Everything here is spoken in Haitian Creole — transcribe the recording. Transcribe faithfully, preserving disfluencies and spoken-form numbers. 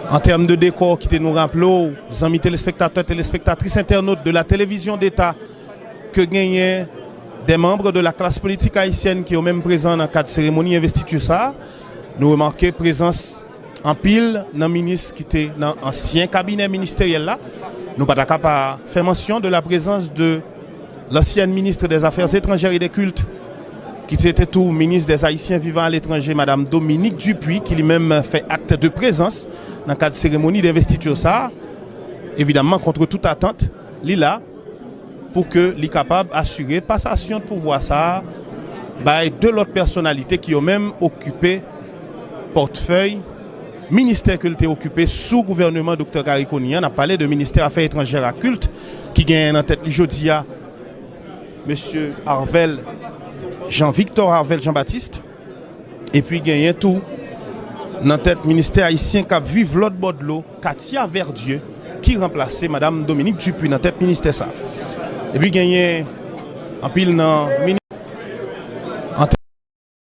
An tèm de dekò, kite nou raple w, zanmi telespektatè, telespektatris, entènot de la télévision d'État, ke genyen des membres de la classe politique haïtienne ki yo menm prezan nan kad seremoni envestiti sa a. Nou remake prezans anpil nan minis ki te nan ansyen kabinè ministeryèl la. Nou pa ta ka pa fè mansyon de la présence de l'ancienne ministre des Affaires étrangères et des Cultes, ki te tou minis des Haïtiens vivant à l'étranger, Madame Dominique Dupuy, ki li menm fè acte de présence nan kad seremoni envestiti sa a. Evidamman, contre toute attente, li la pou ke li kapab asire pasasyon de pouvwa sa a bay de lòt pèsonalite ki yo menm okipe pòtfèy ministè ke l te okipe sou gouvèneman Doktè Garry Conille an. N ap pale de ministè afè etranjè ak kilt, ki genyen nan tèt li jodi a mesye Arvel Jean Victor, Arvel Jean Baptiste, epi genyen tou nan tèt ministè ayisyen k ap viv lòt bò dlo, Katia Verdieu, ki ranplase Madam Dominique Dupuy nan tèt ministè sa. Epi genyen anpil nan